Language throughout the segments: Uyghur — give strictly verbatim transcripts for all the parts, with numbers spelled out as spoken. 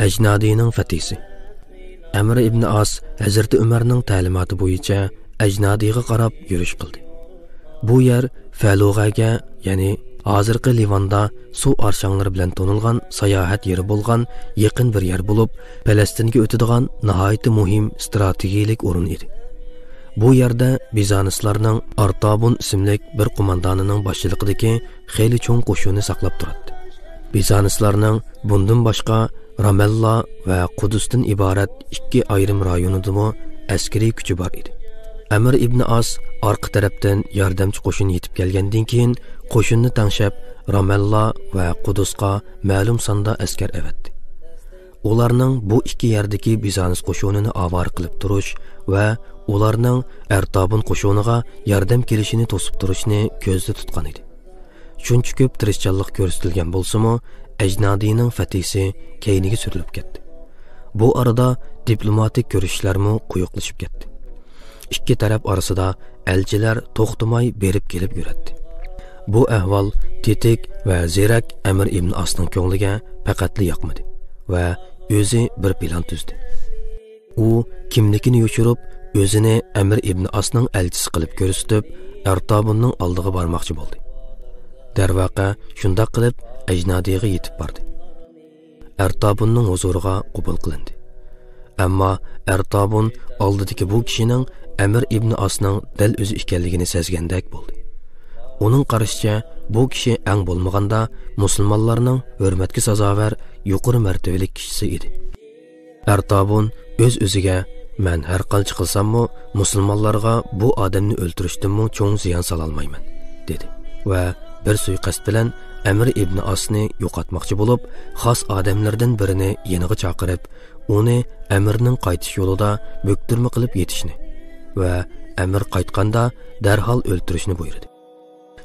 ئەجنادىنىڭ فەتھىسى. ئەمر ئىبن ئاس ھەزرىتى ئۆمەرنىڭ تەلىماتى بويىچە ئەجنادىغا قاراپ يۈرۈش قىلدى. بۇ يەر فەلۇغەگە، يەنى ھازىرقى لىۋاندا سۇ ئارشاڭلىرى بىلەن تونۇلغان ساياھەت يېرى بولغان يېقىن بىر يەر بولۇپ، پەلەستىنگە ئۆتىدىغان ناھايىتى مۇھىم ستراتېگىيىلىك ئورۇن ئىدى. بۇ يەردە بىزانسلارنىڭ ئارتابۇن ئىسىملىك بىر قوماندانىنىڭ باشچىلىقىدىكى خېلى چوڭ قوشۇنى ساقلاپ تۇراتتى. بىزانسلارنىڭ بۇندىن باشقا رامەللا ۋە قۇدۇستىن ئىبارەت ئىككى ئايرىم رايونىدىمۇ ئەسكىرىي كۈچى بار ئىدى. ئەمر ئىبن ئاس ئارقا تەرەپتىن ياردەمچى قوشۇن يېتىپ كەلگەندىن كېيىن، قوشۇننى تەڭشەپ، رامەللا ۋە قۇدۇسقا مەلۇم ساندا ئەسكەر ئەۋەتتى. ئۇلارنىڭ بۇ ئىككى يەردىكى بىزانس قوشۇنىنى ئاۋارە قىلىپ تۇرۇش ۋە ئۇلارنىڭ ئەرتابۇن قوشۇنىغا ياردەم كېلىشىنى توسۇپ تۇرۇشنى كۆزدە تۇتقان ئىدى. شۇنچە كۆپ تىرىشچانلىق كۆرسىتىلگەن بولسىمۇ، ئەجنادىنىڭ فەتھىسى كەينىگە سۈرۈلۈپ كەتتى. بۇ ئارىدا دىپلوماتىك كۆرۈشۈشلەرمۇ قويۇقلىشىپ كەتتى. ئىككى تەرەپ ئارىسىدا ئەلچىلەر توختىماي بېرىپ كېلىپ يۈرەتتى. بۇ ئەھۋال تېتىك ۋە زېرەك ئەمر ئىبن ئاسنىڭ كۆڭلىگە پەقەتلا ياقمىدى ۋە ئۆزى بىر پىلان تۈزدى. ئۇ كىملىكىنى يوشۇرۇپ، ئۆزىنى ئەمر ئىبن ئاسنىڭ ئەلچىسى قىلىپ كۆرسىتىپ، ئەرتابۇننىڭ ئالدىغا بارماقچى بولدى. دەرۋەقە، شۇنداق قىلىپ ئەجنادىغا يېتىپ باردى. ئەرتابۇننىڭ ھۇزۇرىغا قوبۇل قىلىندى. ئەمما ئەرتابۇن ئالدىدىكى بۇ كىشىنىڭ ئەمر ئىبن ئاسنىڭ دەل ئۆزى ئىكەنلىكىنى سەزگەندەك بولدى. ئۇنىڭ قارىشىچە، بۇ كىشى ئەڭ بولمىغاندا مۇسۇلمانلارنىڭ ھۆرمەتكە سازاۋەر يۇقىرى مەرتىۋىلىك كىشىسى ئىدى. ئەرتابۇن ئۆز-ئۆزىگە، «مەن ھەر قانچە قىلساممۇ، مۇسۇلمانلارغا بۇ ئادەمنى ئۆلتۈرۈشتىنمۇ چوڭ زىيان سالالمايمەن» دېدى ۋە بىر سۇيىقەست بىلەن ئەمر ئىبن ئاسنى يوقاتماقچى بولۇپ، خاس ئادەملىرىدىن بىرىنى يېنىغا چاقىرىپ، ئۇنى ئەمرنىڭ قايتىش يولىدا بۆكتۈرمە قىلىپ يېتىشنى ۋە ئەمر قايتقاندا دەرھال ئۆلتۈرۈشنى بۇيرۇدى.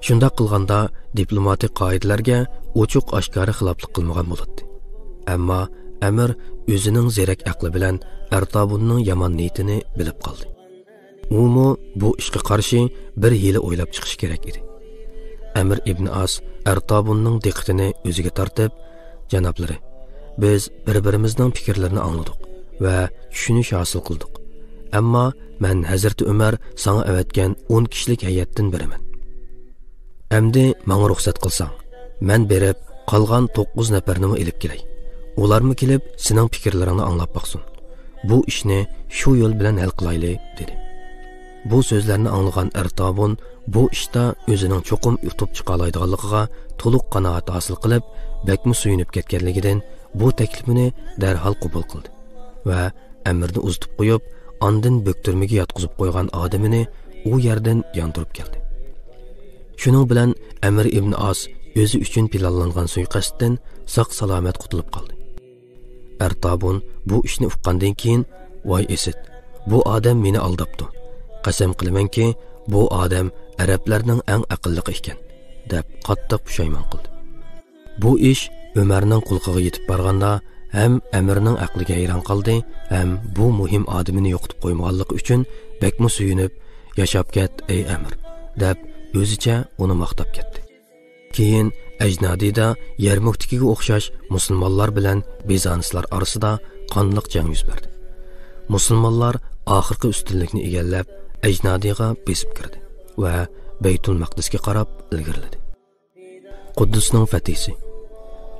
شۇنداق قىلغاندا، دىپلوماتىك قائىدىلەرگە ئوچۇق-ئاشكارا خىلاپلىق قىلمىغان بولاتتى. ئەمما ئەمىر ئۆزىنىڭ زېرەك ئەقلى بىلەن ئەرتابۇننىڭ يامان نىيىتىنى بىلىپ قالدى. ئۇمۇ بۇ ئىشقا قارشى بىر ھىيلە ئويلاپ چىقىشى كېرەك ئىدى. ئەمىر ئىبن ئاس ئەرتابۇننىڭ دىققىتىنى ئۆزىگە تارتىپ، «جانابلىرى، بىز بىر-بىرىمىزنىڭ پىكىرلىرىنى ئاڭلىدۇق ۋە چۈشىنىش ھاسىل قىلدۇق. ئەمما مەن ھەزرىتى ئۆمەر ساڭا ئەۋەتكەن ئون كىشىلىك ھەيئەتتىن بىرىمەن. ئەمدى ماڭا رۇخسەت قىلساڭ، مەن بېرىپ، قالغان توققۇز نەپەرنىمۇ ئېلىپ كېلەي. ئۇلارمۇ كېلىپ، سېنىڭ پىكىرلىرىڭنى ئاڭلاپ باقسۇن. بۇ ئىشنى شۇ يول بىلەن ھەل قىلايلى» دېدى. بۇ سۆزلەرنى ئاڭلىغان ئەرتابۇن بۇ ئىشتا ئۆزىنىڭ چوقۇم ئۇتۇپ چىقالايدىغانلىقىغا تولۇق قانائەت ھاسىل قىلىپ، بەكمۇ سۆيۈنۈپ كەتكەنلىكىدىن بۇ تەكلىپنى دەرھال قوبۇل قىلدى ۋە ئەمىرنى ئۇزىتىپ قويۇپ، ئاندىن بۆكتۈرمىگە ياتقۇزۇپ قويغان ئادىمىنى ئۇ يەردىن ياندۇرۇپ كەلدى. شۇنىڭ بىلەن ئەمىر ئىبن ئاس ئۆزى ئۈچۈن پىلانلانغان سۇيىقەستتىن ساق-سالامەت قۇتۇلۇپ قالدى. ئەرتابۇن بۇ ئىشنى ئۇققاندىن كېيىن، «ۋاي ئىسىت، بۇ ئادەم مېنى ئالداپتۇ. قەسەم قىلىمەنكى، بۇ ئادەم ئەرەبلەرنىڭ ئەڭ ئەقىللىقى ئىكەن» دەپ قاتتىق پۇشايمان قىلدى. بۇ ئىش ئۆمەرنىڭ قۇلىقىغا يېتىپ بارغاندا، ھەم ئەمىرنىڭ ئەقلىگە ھەيران قالدى، ھەم بۇ مۇھىم ئادىمىنى يوقىتىپ قويمىغانلىقى ئۈچۈن بەكمۇ سۆيۈنۈپ، «ياشاپ كەت، ئەي ئەمىر» دەپ ئۆزىچە ئۇنى ماختاپ كەتتى. كېيىن ئەجنادىدا يەرمۇكتىكىگە ئوخشاش مۇسۇلمانلار بىلەن بىزانسلار ئارىسىدا قانلىق جەڭ يۈز بەردى. مۇسۇلمانلار ئاخىرقى ئۈستۈنلۈكنى ئىگىلەپ، ئەجنادىغا بېسىپ كىردى ۋە بەيتۇل مەقدىسكە قاراپ ئىلگىرىلىدى. قۇددۇسنىڭ فەتھىسى.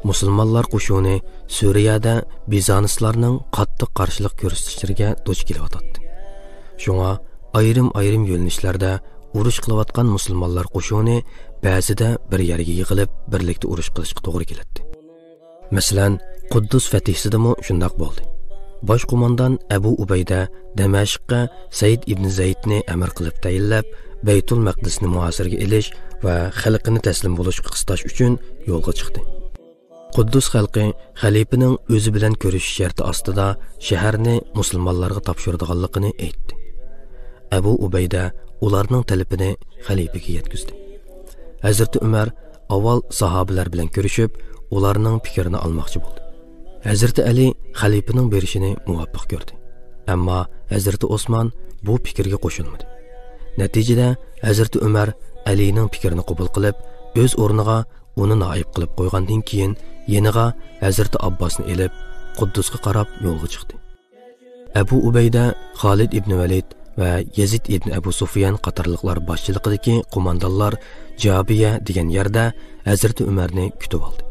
مۇسۇلمانلار قوشۇنى سۈرىيەدە بىزانسلارنىڭ قاتتىق قارشىلىق كۆرسىتىشلىرىگە دۇچ كېلىۋاتاتتى. شۇڭا ئايرىم-ئايرىم يۆنىلىشلەردە ئۇرۇش قىلىۋاتقان مۇسۇلمانلار قوشۇنى بەزىدە بىر يەرگە يىغىلىپ، بىرلىكتە ئۇرۇش قىلىشقا توغرا كېلەتتى. مەسىلەن، قۇددۇس فەتھىسىدىمۇ شۇنداق بولدى. باش قوماندان ئەبۇ ئۇبەيدە دەمەشققە سەيىد ئىبن زەيدنى ئەمىر قىلىپ تەيىنلەپ، بەيتۇل مەقدىسنى مۇھاسىرىگە ئېلىش ۋە خەلقىنى تەسلىم بولۇشقا قىستاش ئۈچۈن يولغا چىقتى. قۇددۇس خەلقى خەلىپىنىڭ ئۆزى بىلەن كۆرۈشۈش شەرتى ئاستىدا شەھەرنى مۇسۇلمانلارغا تاپشۇرىدىغانلىقىنى ئېيتتى. ئەبۇ ئۇبەيدە ئۇلارنىڭ تەلىپىنى خەلىپىگە يەتكۈزدى. ھەزرىتى ئۆمەر ئاۋۋال ساھابىلەر بىلەن كۆرۈشۈپ، ئۇلارنىڭ پىكرىنى ئالماقچى بولدى. ھەزرىتى ئەلى خەلىپىنىڭ بېرىشىنى مۇۋاپىق كۆردى. ئەمما ھەزرىتى ئوسمان بۇ پىكىرگە قوشۇلمىدى. نەتىجىدە ھەزرىتى ئۆمەر ئەلىنىڭ پىكرىنى قوبۇل قىلىپ، ئۆز ئورنىغا ئۇنى نائىب قىلىپ قويغاندىن كېيىن، يېنىغا ھەزرىتى ئابباسنى ئېلىپ، قۇددۇسقا قاراپ يولغا چىقتى. ئەبۇ ئۇبەيدە، خالىد ئىبنى ۋەلىد ۋە يەزىد ئىبنى ئەبۇ سۇفيان قاتارلىقلار باشچىلىقىدىكى قوماندانلار جابىيە دېگەن يەردە ھەزرىتى ئۆمەرنى كۈتۈۋالدى.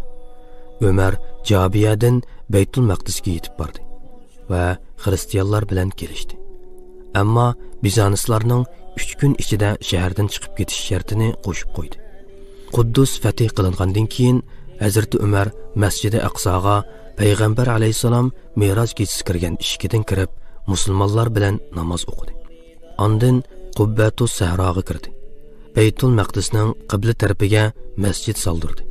ئۆمەر جابىيەدىن بەيتۇل مەقدىسكە يېتىپ باردى ۋە خىرىستىيانلار بىلەن كېلىشتى. ئەمما بىزانسلارنىڭ ئۈچ كۈن ئىچىدە شەھەردىن چىقىپ كېتىش شەرتىنى قوشۇپ قويدى. قۇددۇس فەتھ قىلىنغاندىن كېيىن، ھەزرىتى ئۆمەر مەسچىدى ئەقساغا پەيغەمبەر ئەلەيھىسسالام مىراج كېچىسى كىرگەن ئىشىكىدىن كىرىپ، مۇسۇلمانلار بىلەن ناماز ئوقۇدى. ئاندىن قۇببەتۇس سەھراغا كىردى. بەيتۇل مەقدىسنىڭ قىبلە تەرىپىگە مەسچىت سالدۇردى.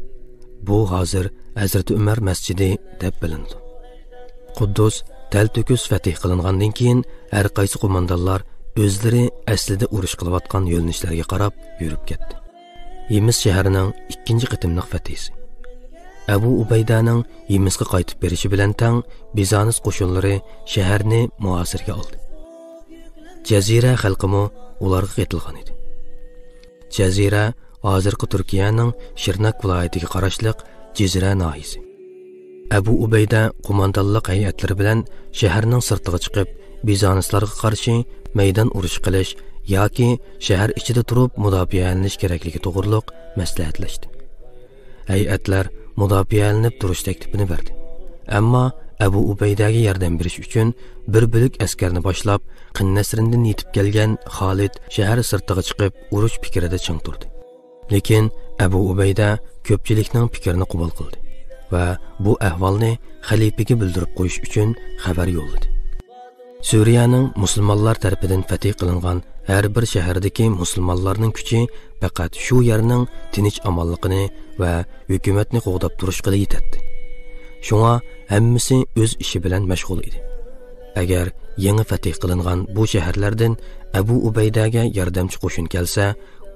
بۇ ھازىر ھەزرىتى ئۆمەر مەسچىدى دەپ بىلىنىدۇ. قۇددۇس تەلتۆكۈس فەتھ قىلىنغاندىن كېيىن، ھەر قايسى قوماندانلار ئۆزلىرى ئەسلىدە ئۇرۇش قىلىۋاتقان يۆنىلىشلەرگە قاراپ يۈرۈپ كەتتى. ھىمس شەھىرىنىڭ ئىككىنچى قېتىملىق فەتھىسى. ئەبۇ ئۇبەيدەنىڭ ھىمسقا قايتىپ بېرىشى بىلەن تەڭ، بىزانس قوشۇنلىرى شەھەرنى مۇھاسىرىگە ئالدى. جەزىرە خەلقىمۇ ئۇلارغا قېتىلغان ئىدى. جەزىرە ھازىرقى تۈركىيەنىڭ شىرناك ۋىلايىتىگە قاراشلىق جىزرە ناھىيىسى. ئەبۇ ئۇبەيدە قوماندانلىق ھەيئەتلىرى بىلەن شەھەرنىڭ سىرتىغا چىقىپ، بىزانسلارغا قارشى مەيدان ئۇرۇشى قىلىش ياكى شەھەر ئىچىدە تۇرۇپ مۇداپىئەلىنىش كېرەكلىكى توغرۇلۇق مەسلىھەتلەشتى. ھەيئەتلەر مۇداپىئەلىنىپ تۇرۇش تەكلىپىنى بەردى. ئەمما ئەبۇ ئۇبەيدەگە ياردەم بېرىش ئۈچۈن بىر بۆلەك ئەسكەرنى باشلاپ، قىن نەسرىندىن يېتىپ كەلگەن خالىد شەھەر سىرتىغا چىقىپ، ئۇرۇش پىكرىدە چىڭ تۇردى. لېكىن ئەبۇ ئۇبەيدە كۆپچىلىكنىڭ پىكرىنى قوبۇل قىلدى ۋە بۇ ئەھۋالنى خەلىپىگە بىلدۈرۈپ قويۇش ئۈچۈن خەۋەر يوللىدى. سۈرىيەنىڭ مۇسۇلمانلار تەرىپىدىن فەتھ قىلىنغان ھەر بىر شەھەردىكى مۇسۇلمانلارنىڭ كۈچى پەقەت شۇ يەرنىڭ تىنچ-ئامانلىقىنى ۋە ھۆكۈمەتنى قوغداپ تۇرۇشقىلا يېتەتتى. شۇڭا ھەممىسى ئۆز ئىشى بىلەن مەشغۇل ئىدى. ئەگەر يېڭى فەتھ قىلىنغان بۇ شەھەرلەردىن ئەبۇ ئۇبەيدەگە ياردەمچى قوشۇن كەلسە،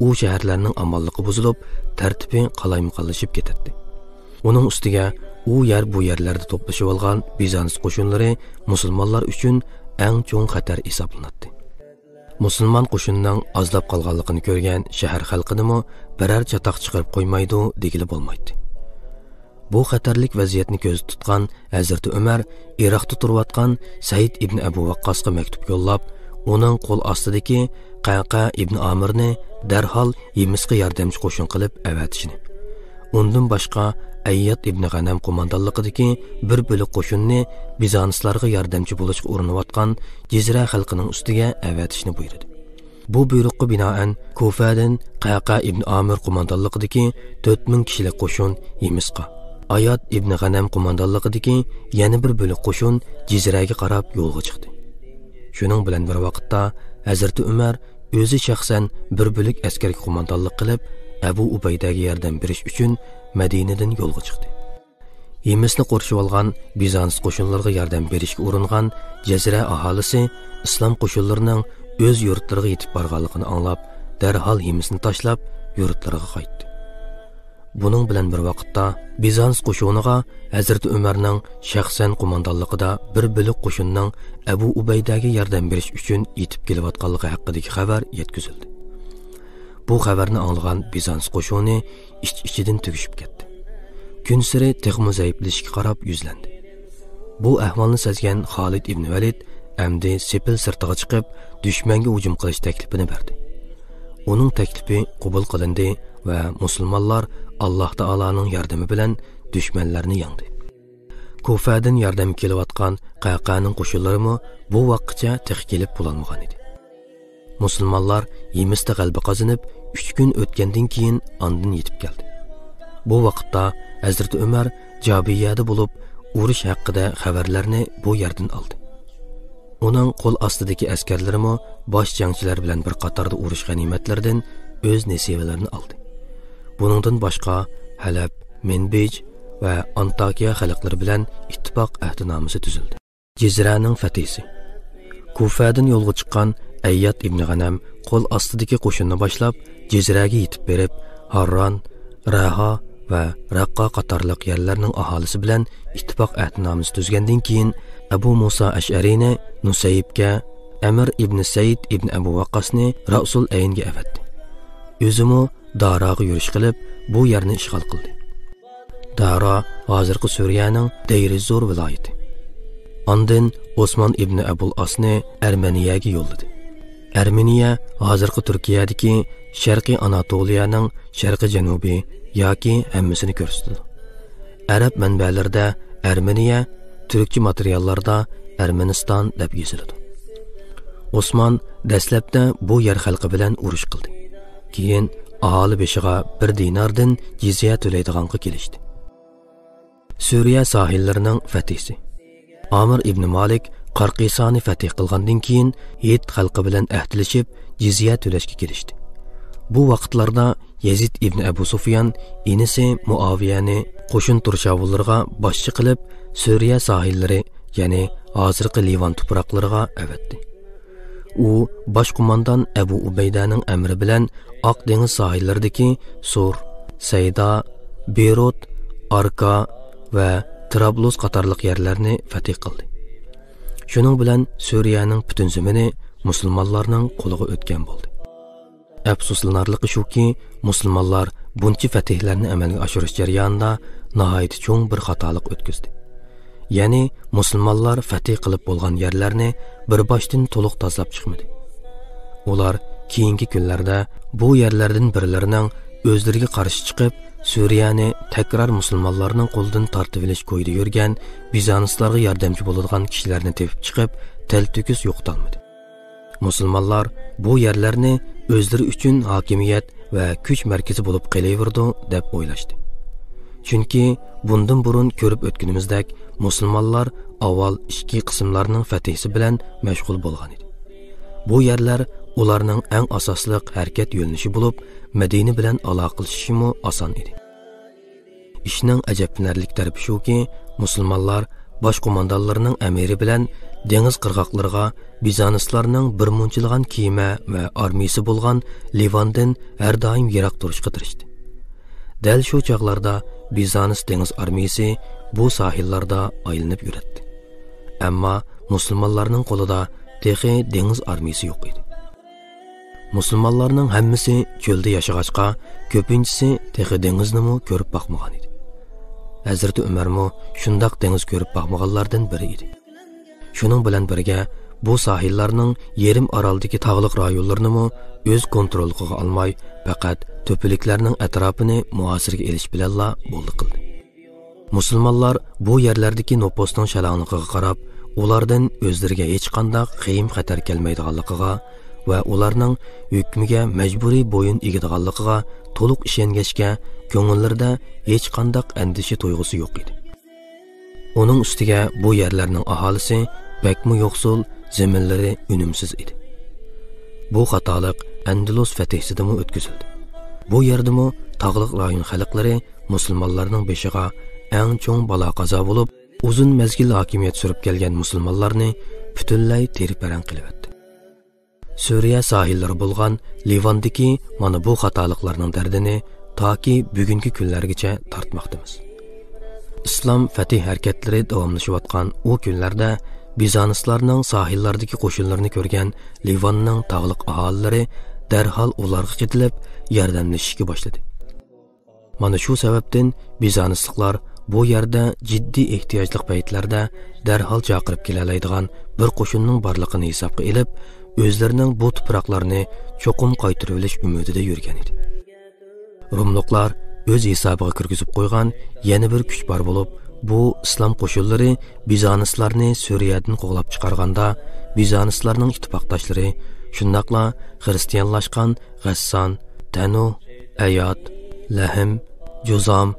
ئۇ شەھەرلەرنىڭ ئامانلىقى بۇزۇلۇپ، تەرتىپى قالايمىقانلىشىپ كېتەتتى. ئۇنىڭ ئۈستىگە ئۇ يەر بۇ يەرلەردە توپلىشىۋالغان بىزانس قوشۇنلىرى مۇسۇلمانلار ئۈچۈن ئەڭ چوڭ خەتەر ھېسابلىناتتى. مۇسۇلمان قوشۇننىڭ ئازلاپ قالغانلىقىنى كۆرگەن شەھەر خەلقىنىمۇ بىرەر چاتاق چىقىرىپ قويمايدۇ دېگىلى بولمايتتى. بۇ خەتەرلىك ۋەزىيەتنى كۆزدە تۇتقان ھەزرىتى ئۆمەر ئىراقتا تۇرۇۋاتقان سەئىد ئىبن ئەبۇ ۋەققاسقا مەكتۇپ يوللاپ، ئۇنىڭ قول ئاستىدىكى قەقە ئىبن ئامىرنى دەرھال ھىمسقا ياردەمچى قوشۇن قىلىپ ئەۋەتىشنى، ئۇندىن باشقا ئەيياد ئىبن غەنەم قوماندانلىقىدىكى بىر بۆلەك قوشۇننى بىزانسلارغا ياردەمچى بولۇشقا ئۇرۇنۇۋاتقان جىزرە خەلقىنىڭ ئۈستىگە ئەۋەتىشنى بۇيرۇدى. بۇ بۇيرۇققا بىنائەن، كۇفەدىن قەقە ئىبن ئامىر قوماندانلىقىدىكى تۆت مىڭ كىشىلىك قوشۇن ھىمسقا، ئاياد ئىبن غەنەم قوماندانلىقىدىكى يەنە بىر بۆلەك قوشۇن جىزرەگە قاراپ يولغا چىقتى. شۇنىڭ بىلەن بىر ۋاقىتتا، ھەزرىتى ئۆمەر ئۆزى شەخسەن بىر بۆلەك ئەسكەرگە قوماندانلىق قىلىپ، ئەبۇ ئۇبەيدەگە ياردەم بېرىش ئۈچۈن مەدىنىدىن يولغا چىقتى. ھىمسنى قورشىۋالغان بىزانس قوشۇنلىرىغا ياردەم بېرىشكە ئۇرۇنغان جەزرە ئاھالىسى ئىسلام قوشۇنلىرىنىڭ ئۆز يۇرتلىرىغا يېتىپ بارغانلىقىنى ئاڭلاپ، دەرھال ھىمسنى تاشلاپ، يۇرتلىرىغا قايتتى. بۇنىڭ بىلەن بىر ۋاقىتتا، بىزانس قوشۇنىغا ھەزرىتى ئۆمەرنىڭ شەخسەن قوماندانلىقىدا بىر بۆلەك قوشۇننىڭ ئەبۇ ئۇبەيدەگە ياردەم بېرىش ئۈچۈن يېتىپ كېلىۋاتقانلىقى ھەققىدىكى خەۋەر يەتكۈزۈلدى. بۇ خەۋەرنى ئاڭلىغان بىزانس قوشۇنى ئىچ-ئىچىدىن تۈگىشىپ كەتتى. كۈنسېرى تېخىمۇ زەئىپلىشىشكە قاراپ يۈزلەندى. بۇ ئەھۋالنى سەزگەن خالىد ئىبن ۋەلىد ئەمدى سېپىل سىرتىغا چىقىپ، دۈشمەنگە ھۇجۇم قىلىش تەكلىپىنى بەردى. ئۇنىڭ تەكلىپى قوبۇل قىلىندى ۋە مۇسۇلمانلار ئاللاھ تائالانىڭ ياردىمى بىلەن دۈشمەنلەرنى يەڭدى. كۇفەدىن ياردەمگە كېلىۋاتقان قەقەنىڭ قوشۇنلىرىمۇ بۇ ۋاققىچە تېخى كېلىپ بولالمىغان ئىدى. مۇسۇلمانلار ھىمىستە غەلىبە قازىنىپ، ئۈچ كۈن ئۆتكەندىن كېيىن ئاندىن يېتىپ كەلدى. بۇ ۋاقىتتا ھەزرىتى ئۆمەر جابىيەدە بولۇپ، ئۇرۇش ھەققىدە خەۋەرلەرنى بۇ يەردىن ئالدى. ئۇنىڭ قول ئاستىدىكى ئەسكەرلىرىمۇ باش جەڭچىلەر بىلەن بىر قاتاردا ئۇرۇش غەنىيمەتلىرىدىن ئۆز نېسىۋىلىرىنى ئالدى. بۇنىڭدىن باشقا، ھەلەب، مەنبىج ۋە ئانتاكىيە خەلقلىرى بىلەن ئىتتىپاق ئەھدىنامىسى تۈزۈلدى. جىزرەنىڭ فەتھىسى. كۇفەدىن يولغا چىققان ئەيياد ئىبنى غەنەم قول ئاستىدىكى قوشۇننى باشلاپ، جىزرەگە يېتىپ بېرىپ، ھارران، رەھا ۋە رەققا قاتارلىق يەرلەرنىڭ ئاھالىسى بىلەن ئىتتىپاق ئەھدىنامىسى تۈزگەندىن كېيىن، ئەبۇ مۇسا ئەشئەرىنى نۇسەيبكە، ئەمىر ئىبنى سەئىد ئىبنى ئەبۇ ۋەققاسنى رەئسۇل ئەينگە ئەۋەتتى. ئۆزىمۇ داراغا يۈرۈش قىلىپ، بۇ يەرنى ئىشغال قىلدى. دارا ھازىرقى سۈرىيەنىڭ دەيرىزور ۋىلايىتى. ئاندىن ئوسمان ئىبنى ئەبۇل ئاسنى ئەرمېنىيەگە يوللىدى. ئەرمېنىيە ھازىرقى تۈركىيەدىكى شەرقىي ئاناتولىيەنىڭ شەرقىي جەنۇبى ياكى ھەممىسىنى كۆرسىتىدۇ. ئەرەب مەنبەلىرىدە ئەرمېنىيە، تۈركچە ماتېرىياللاردا ئەرمېنىستان دەپ يېزىلىدۇ. ئوسمان دەسلەپتە بۇ يەر خەلقى بىلەن ئۇرۇش قىلدى. كېيىن ئاھالى بېشىغا بىر دىناردىن جىزيە تۆلەيدىغانغا كېلىشتى. سۈرىيە ساھىللىرىنىڭ فەتھىسى. ئامىر ئىبنى مالىك قارقىسانى فەتھ قىلغاندىن كېيىن، ھىت خەلقى بىلەن ئەھدىلىشىپ، جىزيە تۆلەشكە كېلىشتى. بۇ ۋاقىتلاردا يەزىد ئىبنى ئەبۇ سۇفيان ئىنىسى مۇئاۋىيەنى قوشۇن تۇرشاۋۇللىرىغا باشچى قىلىپ، سۈرىيە ساھىللىرى، يەنى ھازىرقى لىۋان تۇپراقلىرىغا ئەۋەتتى. ئۇ باش قوماندان ئەبۇ ئۇبەيدەنىڭ ئەمرى بىلەن ئاق دېڭىز ساھىللىرىدىكى سۇر، سەيدا، بېيرۇت، ئاركا ۋە ترابلۇس قاتارلىق يەرلەرنى فەتھ قىلدى. شۇنىڭ بىلەن سۈرىيەنىڭ پۈتۈن زېمىنى مۇسۇلمانلارنىڭ قولىغا ئۆتكەن بولدى. ئەپسۇسلىنارلىقى شۇكى، مۇسۇلمانلار بۇنچە فەتھلەرنى ئەمەلگە ئاشۇرۇش جەريانىدا ناھايىتى چوڭ بىر خاتالىق ئۆتكۈزدى. يەنى مۇسۇلمانلار فەتھ قىلىپ بولغان يەرلەرنى بىر باشتىن تولۇق تازىلاپ چىقمىدى. ئۇلار كېيىنكى كۈنلەردە بۇ يەرلەردىن بىرلىرىنىڭ ئۆزلىرىگە قارشى چىقىپ، سۈرىيەنى تەكرار مۇسۇلمانلارنىڭ قولىدىن تارتىۋېلىش كويىدا يۈرگەن بىزانسلارغا ياردەمچى بولىدىغان كىشىلەرنى تېپىپ چىقىپ، تەلتۆكۈس يوقىتالمىدى. مۇسۇلمانلار بۇ يەرلەرنى ئۆزلىرى ئۈچۈن ھاكىمىيەت ۋە كۈچ مەركىزى بولۇپ قېلىۋېرىدۇ، دەپ ئويلاشتى. چۈنكى بۇندىن بۇرۇن كۆرۈپ ئۆتكىنىمىزدەك، مۇسۇلمانلار ئاۋۋال ئىچكى قىسىملارنىڭ فەتھىسى بىلەن مەشغۇل بولغان ئىدى. بۇ يەرلەر ئۇلارنىڭ ئەڭ ئاساسلىق ھەرىكەت يۆنىلىشى بولۇپ، مەدىنە بىلەن ئالاقىلىشىشىمۇ ئاسان ئىدى. ئىشنىڭ ئەجەبلىنەرلىك تەرىپى شۇكى، مۇسۇلمانلار باش قوماندانلىرىنىڭ ئەمىرى بىلەن دېڭىز قىرغاقلىرىغا بىزانسلارنىڭ بىر مۇنچىلىغان كېمە ۋە ئارمىيىسى بولغان لىۋاندىن ھەر دائىم يىراق تۇرۇشقا تىرىشتى. دەل شۇ چاغلاردا بىزانس دېڭىز ئارمىيىسى بۇ ساھىللاردا ئايلىنىپ يۈرەتتى. ئەمما مۇسۇلمانلارنىڭ قولىدا تېخى دېڭىز ئارمىيىسى يوق ئىدى. مۇسۇلمانلارنىڭ ھەممىسى چۆلدە ياشىغاچقا، كۆپىنچىسى تېخى دېڭىزنىمۇ كۆرۈپ باقمىغان ئىدى. ھەزرىتى ئۆمەرمۇ شۇنداق دېڭىز كۆرۈپ باقمىغانلاردىن بىرى ئىدى. شۇنىڭ بىلەن بىرگە، بۇ ساھىللارنىڭ يېرىم ئارالدىكى تاغلىق رايونلىرىنىمۇ ئۆز كونتروللۇقىغا ئالماي، پەقەت تۆپىلىكلەرنىڭ ئەتراپىنى مۇھاسىرىگە ئېلىش بىلەنلا بولدى قىلدى. مۇسۇلمانلار بۇ يەرلەردىكى نوپۇسنىڭ شالاڭلىقىغا قاراپ، ئۇلاردىن ئۆزلىرىگە ھېچقانداق خېيىم-خەتەر كەلمەيدىغانلىقىغا ۋە ئۇلارنىڭ ھۆكمىگە مەجبۇرىي بويۇن ئېگىدىغانلىقىغا تولۇق ئىشەنگەچكە، كۆڭۈللىرىدە ھېچقانداق ئەندىشە تۇيغۇسى يوق ئىدى. ئۇنىڭ ئۈستىگە بۇ يەرلەرنىڭ ئاھالىسى بەكمۇ يوقسۇل، زېمىنلىرى ئۈنۈمسىز ئىدى. بۇ خاتالىق ئەندىلۇس فەتھىسىدىمۇ ئۆتكۈزۈلدى. بۇ يەردىمۇ تاغلىق رايون خەلقلىرى مۇسۇلمانلارنىڭ بېشىغا ئەڭ چوڭ بالا-قازا بولۇپ، ئۇزۇن مەزگىل ھاكىمىيەت سۈرۈپ كەلگەن مۇسۇلمانلارنى پۈتۈنلەي تېرە-پەرەڭ قىلىۋەتتى. سۈرىيە ساھىللىرى بولغان لىۋاندىكى مانا بۇ خاتالىقلارنىڭ دەردىنى تاكى بۈگۈنكى كۈنلەرگىچە تارتماقتىمىز. ئىسلام فەتھى ھەرىكەتلىرى داۋاملىشىۋاتقان ئۇ كۈنلەردە بىزانسلارنىڭ ساھىللاردىكى قوشۇنلىرىنى كۆرگەن لىۋاننىڭ تاغلىق ئاھالىلىرى دەرھال ئۇلارغا قېتىلىپ ياردەملىشىشكە باشلىدى. مانا شۇ سەۋەبتىن بىزانسلىقلار بۇ يەردە جىددىي ئېھتىياجلىق پەيتلەردە دەرھال چاقىرىپ كېلەلەيدىغان بىر قوشۇننىڭ بارلىقىنى ھېسابقا ئېلىپ، ئۆزلىرىنىڭ بۇ تۇپراقلارنى چوقۇم قايتۇرۇۋېلىش ئۈمىدىدە يۈرگەن ئىدى. روملۇقلار ئۆز ھېسابىغا كىرگۈزۈپ قويغان يەنە بىر كۈچ بار بولۇپ، بۇ ئىسلام قوشۇنلىرى بىزانسلارنى سۈرىيەدىن قوغلاپ چىقارغاندا، بىزانسلارنىڭ ئىتتىپاقداشلىرى، شۇنداقلا خىرىستىيانلاشقان غەسسان، تەنۇ، ئەياد، لەھىم، جۇزام،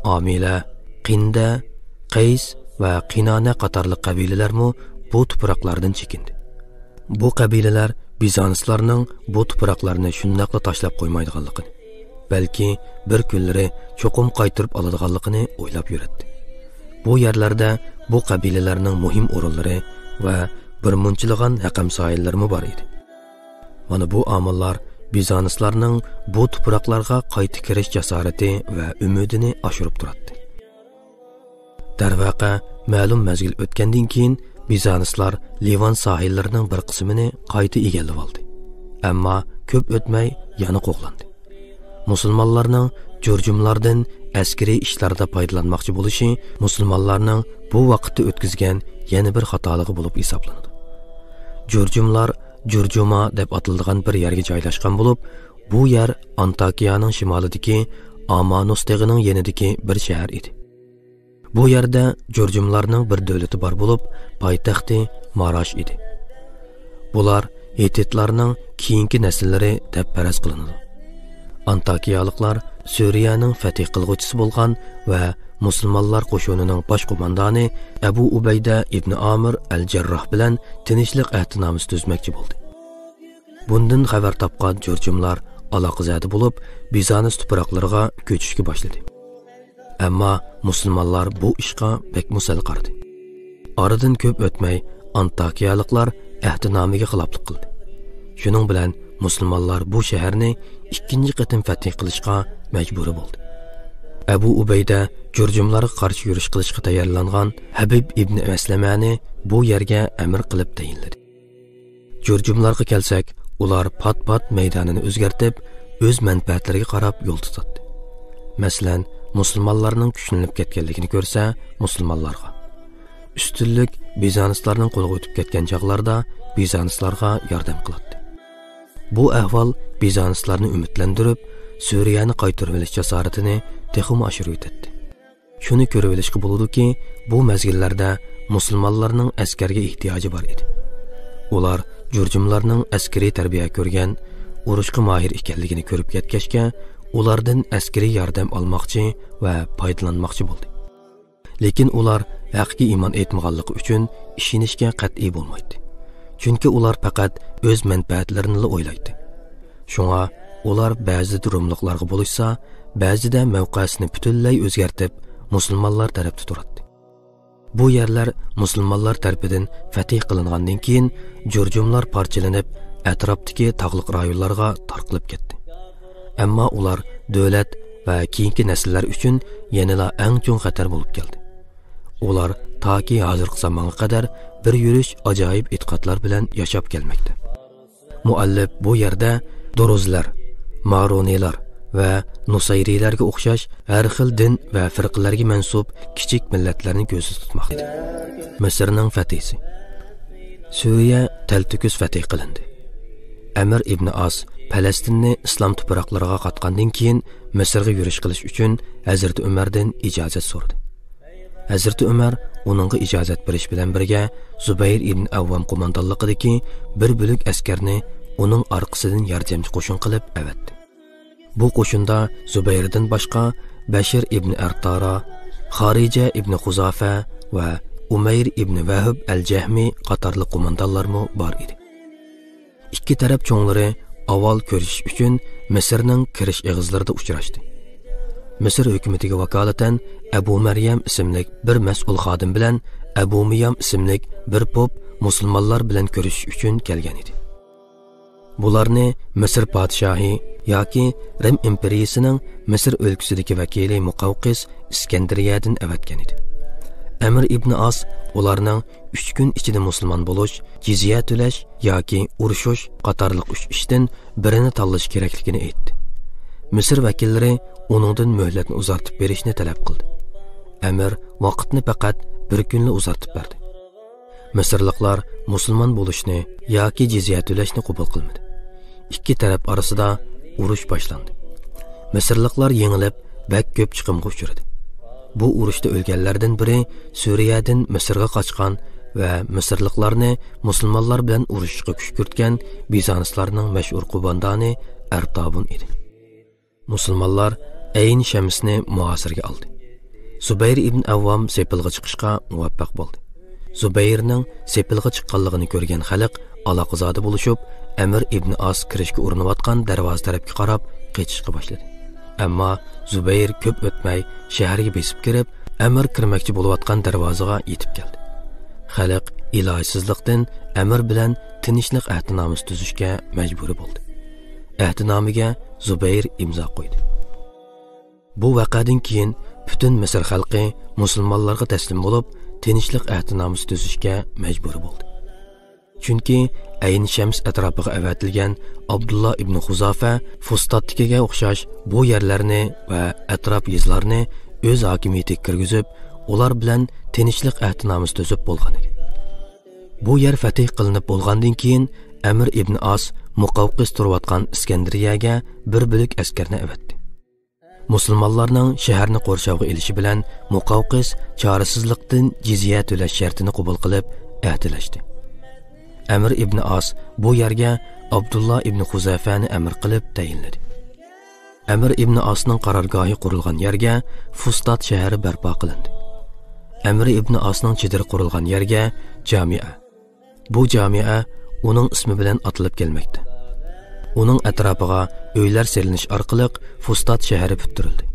ئامىلە، قىندە، قەيس ۋە قىنانە قاتارلىق قەبىلىلەرمۇ بۇ تۇپراقلاردىن چېكىندى. بۇ قەبىلىلەر بىزانسلارنىڭ بۇ تۇپراقلارنى شۇنداقلا تاشلاپ قويمايدىغانلىقىنى، بەلكى بىر كۈنلىرى چوقۇم قايتۇرۇپ ئالىدىغانلىقىنى ئويلاپ يۈرەتتى. بۇ يەرلەردە بۇ قەبىلىلەرنىڭ مۇھىم ئورۇنلىرى ۋە بىر مۇنچىلىغان ھەقەمساھىللىرىمۇ بار ئىدى. مانا بۇ ئامىللار بىزانسلارنىڭ بۇ تۇپراقلارغا قايتا كىرىش جاسارىتى ۋە ئۈمىدىنى ئاشۇرۇپ تۇراتتى. دەرۋەقە، مەلۇم مەزگىل ئۆتكەندىن كېيىن، بىزانسلار لىۋان ساھىللىرىنىڭ بىر قىسمىنى قايتا ئىگىلىۋالدى. ئەمما كۆپ ئۆتمەي يەنە قوغلاندى. مۇسۇلمانلارنىڭ جۇرجۇملاردىن ئەسكىرىي ئىشلاردا پايدىلانماقچى بولۇشى مۇسۇلمانلارنىڭ بۇ ۋاقىتتا ئۆتكۈزگەن يەنە بىر خاتالىقى بولۇپ ھېسابلىنىدۇ. جۇرجۇملار جۇرجۇما دەپ ئاتىلىدىغان بىر يەرگە جايلاشقان بولۇپ، بۇ يەر ئانتاكىيانىڭ شىمالىدىكى ئامانۇس تېغىنىڭ يېنىدىكى بىر شەھەر ئىدى. بۇ يەردە جۇرجۇملارنىڭ بىر دۆلىتى بار بولۇپ، پايتەختى ماراش ئىدى. بۇلار ھېتتلارنىڭ كېيىنكى نەسىللىرى دەپ پەرەز قىلىنىدۇ. ئانتاكىيالىقلار سۈرىيەنىڭ فەتھى قىلغۇچىسى بولغان ۋە مۇسۇلمانلار قوشۇنىنىڭ باش قوماندانى ئەبۇ ئۇبەيدە ئىبنى ئامىر ئەل جەرراھ بىلەن تىنچلىق ئەھدىنامىسى تۈزمەكچى بولدى. بۇندىن خەۋەر تاپقان جۇرجۇملار ئالاقىزادە بولۇپ، بىزانس تۇپراقلىرىغا كۆچۈشكە باشلىدى. ئەمما مۇسۇلمانلار بۇ ئىشقا بەكمۇ سەل قارىدى. ئارىدىن كۆپ ئۆتمەي، ئانتاكىيالىقلار ئەھدىنامىگە خىلاپلىق قىلدى. شۇنىڭ بىلەن مۇسۇلمانلار بۇ شەھەرنى ئىككىنچى قېتىم فەتھى قىلىشقا مەجبۇرى بولدى. ئەبۇ ئۇبەيدە جۇرجۇملارغا قارشى يۈرۈش قىلىشقا تەييارلانغان ھەبىب ئىبنى مەسلەمەنى بۇ يەرگە ئەمىر قىلىپ تەيىنلىدى. جۇرجۇملارغا كەلسەك، ئۇلار پات-پات مەيدانىنى ئۆزگەرتىپ، ئۆز مەنپەئەتلىرىگە قاراپ يول تۇتاتتى. مەسىلەن، مۇسۇلمانلارنىڭ كۈچلىنىپ كەتكەنلىكىنى كۆرسە، مۇسۇلمانلارغا، ئۈستۈنلۈك بىزانسلارنىڭ قولىغا ئۆتۈپ كەتكەن چاغلاردا بىزانسلارغا ياردەم قىلاتتى. بۇ ئەھۋال بىزانسلارنى ئۈمىدلەندۈرۈپ، سۈرىيەنى قايتۇرۇۋېلىش جاسارىتىنى تېخىمۇ ئاشۇرۇۋېتەتتى. شۇنى كۆرۈۋېلىشقا بولىدۇكى، بۇ مەزگىللەردە مۇسۇلمانلارنىڭ ئەسكەرگە ئېھتىياجى بار ئىدى. ئۇلار جۇرجۇملارنىڭ ئەسكىرىي تەربىيە كۆرگەن، ئۇرۇشقا ماھىر ئىكەنلىكىنى كۆرۈپ يەتكەچكە، ئۇلاردىن ئەسكىرىي ياردەم ئالماقچى ۋە پايدىلانماقچى بولدى. لېكىن ئۇلار ھەققە ئىمان ئېيتمىغانلىقى ئۈچۈن ئىشىنىشكە قەتئىي بولمايتتى. چۈنكى ئۇلار پەقەت ئۆز مەنپەئەتلىرىنىلا ئويلايتتى. شۇڭا ئۇلار بەزىدە روملۇقلارغا بولۇشسا، بەزىدە مەۋقەسىنى پۈتۈنلەي ئۆزگەرتىپ، مۇسۇلمانلار تەرەپتە تۇراتتى. بۇ يەرلەر مۇسۇلمانلار تەرىپىدىن فەتھى قىلىنغاندىن كېيىن، جۇرجۇملار پارچىلىنىپ، ئەتراپتىكى تاغلىق رايونلارغا تارقىلىپ كەتتى. ئەمما ئۇلار دۆلەت ۋە كېيىنكى نەسىللەر ئۈچۈن يەنىلا ئەڭ چوڭ خەتەر بولۇپ كەلدى. ئۇلار تاكى ھازىرقى زامانغا قەدەر بىر يۈرۈش ئاجايىپ ئېتىقادلار بىلەن ياشاپ كەلمەكتە. مۇئەللىپ بۇ يەردە دۇرۇزلار، مارونىيلار ۋە نۇسايرىيلارغا ئوخشاش ھەر خىل دىن ۋە فىرقىلەرگە مەنسۇپ كىچىك مىللەتلەرنى كۆزدە تۇتماقتا ئىدى. مىسىرنىڭ فەتھىسى. سۈرىيە تەلتۆكۈس فەتھى قىلىندى. ئەمىر ئىبنى ئاس پەلەستىننى ئىسلام تۇپراقلىرىغا قاتقاندىن كېيىن، مىسىرغا يۈرۈش قىلىش ئۈچۈن ھەزرىتى ئۆمەردىن ئىجازەت سورىدى. ھەزرىتى ئۆمەر ئۇنىڭغا ئىجازەت بېرىش بىلەن بىرگە، زۇبەير ئىبن ئەۋۋام قوماندانلىقىدىكى بىر بۆلەك ئەسكەرنى ئۇنىڭ ئارقىسىدىن ياردەمچى قوشۇن قىلىپ ئەۋەتتى. بۇ قوشۇندا زۇبەيردىن باشقا بەشىر ئىبن ئەرتارا، خارىجە ئىبن خۇزافە ۋە ئۇمەير ئىبن ۋەھب ئەل جەھمى قاتارلىق قوماندانلارمۇ بار ئىدى. ئىككى تەرەپ چوڭلىرى ئاۋۋال كۆرۈشۈش ئۈچۈن مىسىرنىڭ كىرىش ئېغىزلىرىدا ئۇچراشتى. مىسىر ھۆكۈمىتىگە ۋاكالىتەن ئەبۇ مەريەم ئىسىملىك بىر مەسئۇل خادىم بىلەن ئەبۇ مىيام ئىسىملىك بىر پوپ مۇسۇلمانلار بىلەن كۆرۈشۈش ئۈچۈن كەلگەن ئىدى. بۇلارنى مىسىر پادىشاھى ياكى رىم ئىمپېرىيىسىنىڭ مىسىر ئۆلكىسىدىكى ۋەكىلى مۇقەۋقىس ئىسكەندىرىيەدىن ئەۋەتكەن ئىدى. ئەمىر ئىبنى ئاس ئۇلارنىڭ ئۈچ كۈن ئىچىدە مۇسۇلمان بولۇش، جىزيە تۆلەش ياكى ئۇرۇشۇش قاتارلىق ئۈچ ئىشتىن بىرىنى تاللىشى كېرەكلىكىنى ئېيتتى. مىسىر ۋەكىللىرى ئۇنىڭدىن مۆھلەتنى ئۇزارتىپ بېرىشنى تەلەپ قىلدى. ئەمىر ۋاقىتنى پەقەت بىر كۈنلا ئۇزارتىپ بەردى. مىسىرلىقلار مۇسۇلمان بولۇشنى ياكى جىزيە تۆلەشنى قوبۇل قىلمىدى. ئىككى تەرەپ ئارىسىدا ئۇرۇش باشلاندى. مىسىرلىقلار يېڭىلىپ، بەك كۆپ چىقىمغا ئۇچرىدى. بۇ ئۇرۇشتا ئۆلگەنلەردىن بىرى سۈرىيەدىن مىسىرغا قاچقان ۋە مىسىرلىقلارنى مۇسۇلمانلار بىلەن ئۇرۇشۇشقا كۈشكۈرتكەن بىزانسلارنىڭ مەشھۇر قوماندانى ئەرتابۇن ئىدى. مۇسۇلمانلار ئەين شەمسنى مۇھاسىرىگە ئالدى. زۇبەير ئىبن ئەۋۋام سېپىلغا چىقىشقا مۇۋەپپەق بولدى. زۇبەيرنىڭ سېپىلغا چىققانلىقىنى كۆرگەن خەلق ئالاقىزادە بولۇشۇپ، ئەمىر ئىبن ئاس كىرىشكە ئۇرۇنۇۋاتقان دەرۋازا تەرەپكە قاراپ قېچىشقا باشلىدى. ئەمما زۇبەير كۆپ ئۆتمەي شەھەرگە بېسىپ كىرىپ، ئەمىر كىرمەكچى بولۇۋاتقان دەرۋازىغا يېتىپ كەلدى. خەلق ئىلاجسىزلىقتىن ئەمىر بىلەن تىنچلىق ئەھدىنامىسى تۈزۈشكە مەجبۇرى بولدى. ئەھدىنامىگە زۇبەير ئىمزا قويدى. بۇ ۋەقەدىن كېيىن پۈتۈن مىسىر خەلقى مۇسۇلمانلارغا تەسلىم بولۇپ، تىنچلىق ئەھدىنامىسى تۈزۈشكە مەجبۇرى بولدى. چۈنكى ئەين شەمس ئەتراپىغا ئەۋەتىلگەن ئابدۇللا ئىبن خۇزافە فۇستاتتىكىگە ئوخشاش بۇ يەرلەرنى ۋە ئەتراپ يېزىلارنى ئۆز ھاكىمىيىتىگە كىرگۈزۈپ، ئۇلار بىلەن تىنچلىق ئەھدىنامىسى تۈزۈپ بولغان ئىدى. بۇ يەر فەتھ قىلىنىپ بولغاندىن كېيىن، ئەمىر ئىبن ئاس مۇقاۋقىس تۇرۇۋاتقان ئىسكەندىرىيەگە بىر بۆلەك ئەسكەرنى ئەۋەتتى. مۇسۇلمانلارنىڭ شەھەرنى قورشاۋغا ئېلىشى بىلەن مۇقاۋقىس چارىسىزلىقتىن جىزيە تۆلەش شەرتىنى قوبۇل قىلىپ ئەھدىلەشتى. ئەمىر ئىبن ئاس بۇ يەرگە ئابدۇللا ئىبن خۇزەفەنى ئەمىر قىلىپ تەيىنلىدى. ئەمىر ئىبن ئاسنىڭ قارارگاھى قۇرۇلغان يەرگە فۇستات شەھىرى بەرپا قىلىندى. ئەمىر ئىبن ئاسنىڭ چېدىرى قۇرۇلغان يەرگە جامىئە، بۇ جامىئە ئۇنىڭ ئىسمى بىلەن ئاتىلىپ كەلمەكتە. ئۇنىڭ ئەتراپىغا ئۆيلەر سېلىنىش ئارقىلىق فۇستات شەھىرى پۈتتۈرۈلدى.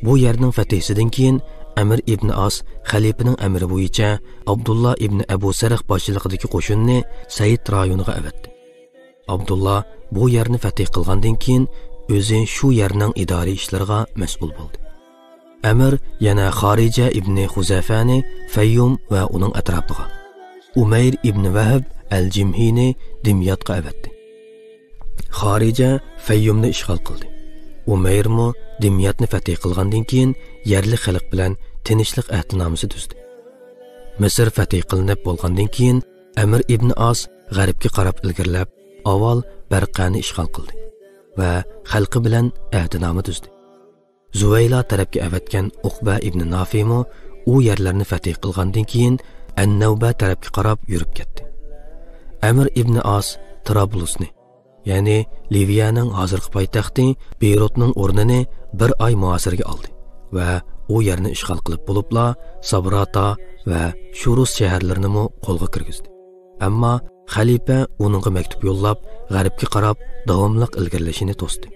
بۇ يەرنىڭ فەتھىسىدىن كېيىن ئەمىر ئىبن ئاس خەلىپىنىڭ ئەمرى بويىچە ئابدۇللا ئىبن ئەبۇ سەرخ باشچىلىقىدىكى قوشۇننى سەيىد رايونىغا ئەۋەتتى. ئابدۇللا بۇ يەرنى فەتھ قىلغاندىن كېيىن ئۆزى شۇ يەرنىڭ ئىدارىي ئىشلىرىغا مەسئۇل بولدى. ئەمىر يەنە خارىجە ئىبنى خۇزەفەنى فەييۇم ۋە ئۇنىڭ ئەتراپىغا، ئۇمەير ئىبنى ۋەھب ئەل جىمھىنى دىمياتقا ئەۋەتتى. خارىجە فەييۇمنى ئىشغال قىلدى. ئۇمەيرمۇ دىمياتنى فەتھ قىلغاندىن كېيىن يەرلىك خەلق بىلەن تىنچلىق ئەھدىنامىسى تۈزدى. مىسىر فەتھ قىلىنىپ بولغاندىن كېيىن ئەمىر ئىبنى ئاس غەربكە قاراپ ئىلگىرىلەپ، ئاۋۋال بەرقەنى ئىشغال قىلدى ۋە خەلقى بىلەن ئەھدىنامە تۈزدى. زۇۋەيلا تەرەپكە ئەۋەتكەن ئۇقبە ئىبنى نافىمۇ ئۇ يەرلەرنى فەتھ قىلغاندىن كېيىن ئەننەۋبە تەرەپكە قاراپ يۈرۈپ كەتتى. ئەمىر ئىبنى ئاس ترابلۇسنى، يەنى لىۋىيەنىڭ ھازىرقى پايتەختى بېيرۇتنىڭ ئورنىنى بىر ئاي مۇھاسىرىگە ئالدى ۋە ئۇ يەرنى ئىشغال قىلىپ بولۇپلا، سابراتا ۋە شۇرۇس شەھەرلىرىنىمۇ قولغا كىرگۈزدى. ئەمما خەلىپە ئۇنىڭغا مەكتۇپ يوللاپ، غەربكە قاراپ داۋاملىق ئىلگىرىلىشىنى توستى.